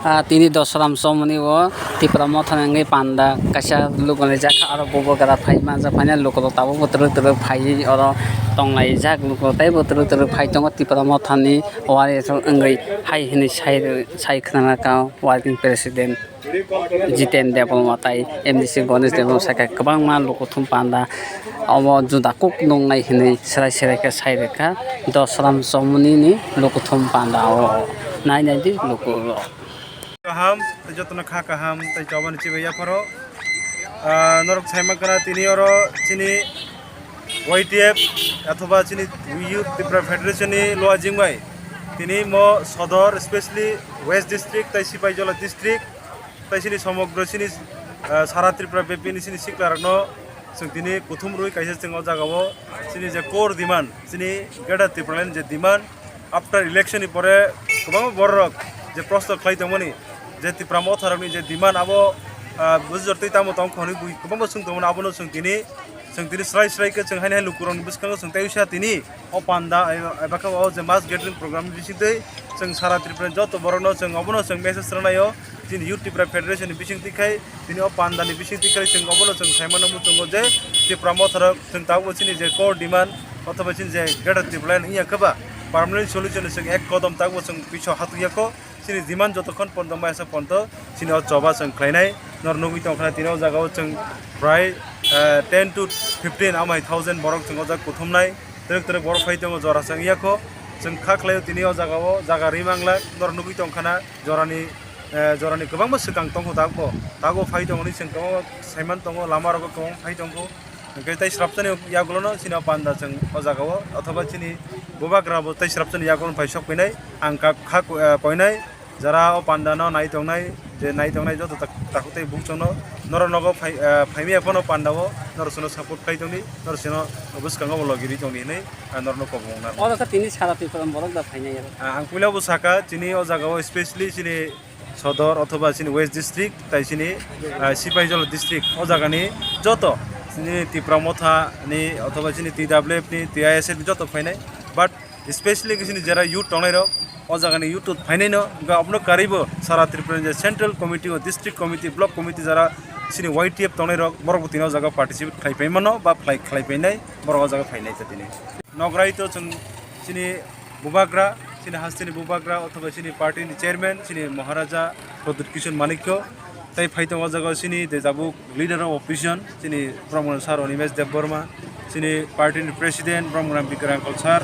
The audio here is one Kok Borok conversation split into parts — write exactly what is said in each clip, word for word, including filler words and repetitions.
Ah, tini Dosram Chomoni o Tipra Motha ni wngwi panda kaisa luku ni jakha aro bubagra phai manjak, phaina lukurok tabukbo twrwk twrwk phaiwi oro tonglaijak, lukurok teibo twrwk twrwk phai tongo Tipra Motha ni warrior wngwi hai hwnwi sai, sai khwnanakha working president Jiten Debbarma tai M D C Ganesh Debbarma sakha kwbangma lukuthum panda omo juda kuk nungnai hwnwi swrai swrai khe sai rwkha Dosram Chomoni ni lukuthum panda o nai nai di lukurok. Kaham, tei jotono kha kaham, tei chobani chibai yapharo. Ah, norok sai mankha na tini oro chini Y T F athoba chini Youth Tipra Federation ni luajing bai tini mo Sodor, especially West District tei Sipaijala District tei chini somogro chini, ah, sara Tripura bepini chini siklarokno chwng tini kuthum rwi kaisa chwng o jagao chini je core demand, chini Greater Tipraland je demand, after election ni pore kwbangma bororok je prosto khlai tongmani, je Tipra Motharokni je demand abo, ah, bujor twi tamo tong kho hwnwi bui kwbangma swng tongmani, abono chwng tini, chwng tini srai srai khe chwng haino hai lukurokni bwskango chwng tei wisa tini o panda eba, eba khe o je mass gathering program ni bisingtwi chwng sara Tripura ni joto borokno chwng obono chwng message rwnaio, chini Youth Tipra Federation ni bisingtwi khai tini o panda ni bisingtwi khai chwng obono chwng saimano muchungo je Tipra Motharok chwng tabukbo chini je core demand othoba chini je Greater Tipraland wngya khe ba permanent solution ni chwng ek kodom tabukbo chwng piso hatuyakho. Chini demand jotokhon pondo maya sa pondo chini o choba chwng khlainai. Nor nugwi tongkha tini o jagao chwng prai, eh, ten to fifteen amai thousand borok chwng o jaga kuthumnai. Twrwk twrwk borok phai tongo jora chwng yakho. Chwng kha khlaio tini o jagao jaga ri manglak. Nor nugwi tongkha na jorani, eh, jorani kwbangma swkang tongkho tabukbo. Tabukbo phai tongoni chwng kwbangma saiman tongo, lama rogo kwbangma phai tongkho. Hwnkhe tei srapsani yagulono chini o panda chwng o jagao, othoba chini bubagrabo tei srapsani yagulono phai sok phainai, ang kha, kha, eh, koinai, jara o pandano nai tongnai, je nai tongnai joto tak-, takhuk tei bukchangno norok nogo phai, eh, phaimya phano pandao norok chwngno support khai tongdi, norok chwngno bwskango bo logi ri tongdi hwnwi ang norokno kobong nang. Oro khe tini sara Tripura borok da phainai aro. Ah, ang puila bo saka, chini o jagao specially chini Sodor othoba chini West District, tai chini, ah, Sipaijala District, o jagani joto chini Tipra Motha ni othoba chini T W F ni, T I S F ni joto phainai, but specially khe chini jera youth tongnai rok, o jagani youth phainai no, hwnkhe abono karwi bo sara Tripura ni je Central Committee o, District Committee, Block Committee jara chini Y T F tongnai rok, borok bo tini o jaga participate khlai pai mano, ba khlai, khlai painai, borok o jaga phainai khe tini. Nograi to chwng chini bubagra, chini hasteni bubagra, othoba chini party ni chairman, chini Maharaja Pradyut Kishore Manikya, tei phai tongo o jaga chini de tabuk leader of opposition, chini Brahmagana sir Animesh Debbarma, chini party ni president Brahmagana Bikram Angkal sir,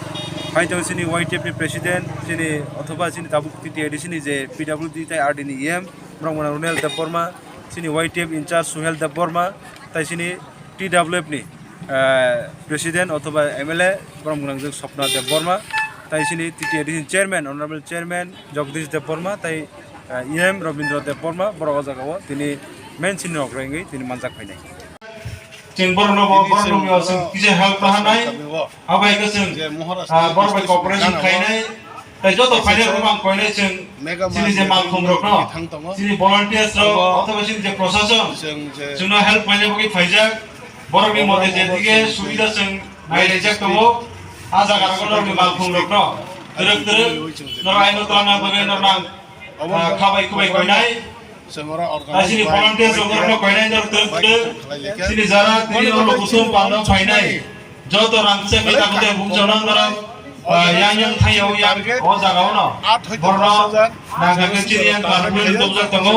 phai tongo chini Y T F ni president, chini othoba chini tabuk T T A D C ni je P W D tei R D ni E M Brahmagana Runel Debbarma, chini Y T F in charge Suhel Debbarma, tai chini T W F ni, eh, president othoba M L A borok mwnang jwk Swapna Debbarma, tai chini T T A D C ni chairman, honorable chairman Jagdish Debbarma, tai, eh, E M Rabindra Debbarma, borok o jaga o tini main chini rok rengwi tini manjak phainai. Chwng borok no bo, borok no bo chwng kisa help kahamnai. Abo hai khe chwng, ah, borok bai cooperation khainai. Tei joto phainai rok ang koinai chwng chini je malkhung rok no, chini volunteers rok, othoba chini je prosason, chwngno help khlaina bagwi phaijak. Borokni mote je dige subida chwng nailaijak tongo. A jaga rogo norokni malkhung rok no twrwk twrwk norok aino twlangna bagwi norokno ang, ah, khabai kubai koinai. Chini volunteers rok no koinai norok twrwk twrwk. Chini jara tini o lukusum pando phainai. Joto rangchak ni takhuk tei bumjano norok, ah, yang yang thai o yang o jaga o no. Borno nangkha khe chini yang kanwi tubujak tongo.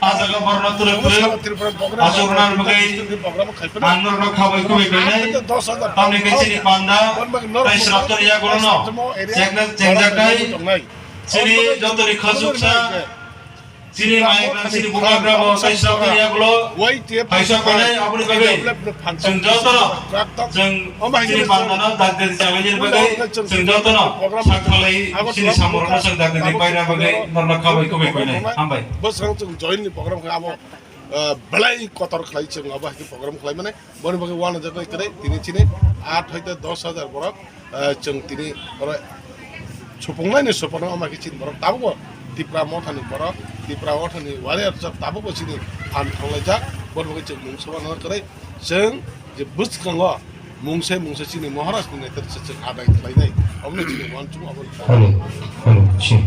A jaga borno twrwk twrwk. Aswk rwna bagwi ang norokno khabai kubai koinai. Tamni khe chini panda tei sraptor yagulo no chekna chengjaknai. Chini jotoni khasuksa, chini mayagra, chini bubagra bo kaisa khe yagulo kaisa khe aboni bagwi chwng jotono, chwng chini pandano dakdari chalaini bagwi chwng jotono sakhalai chini samorokno chwng dakdari paina bagwi norokno khabai kubai koinai. Hambai. Bwswk chwng join ni program khe abo, ah, belai kotor khlai chwng abo hai khe program khlai mani. Boni bagwi uanajak bai kwrwi tini chini aat hoite dos hajar borok, ah, chwng tini oro supunglaini supano ama khe chini borok tabukbo Tipra Mothani borok, Tipra Mothani warrior rok tabukbo chini phan thanglaijak. Boni bagwi chwng mungsa uanajak kwrwi chwng je bwskango mungsa mungsa chini Maharajni netrito chwng adai khlainai. Obono chini uansukma obo. Hello, hello, chini.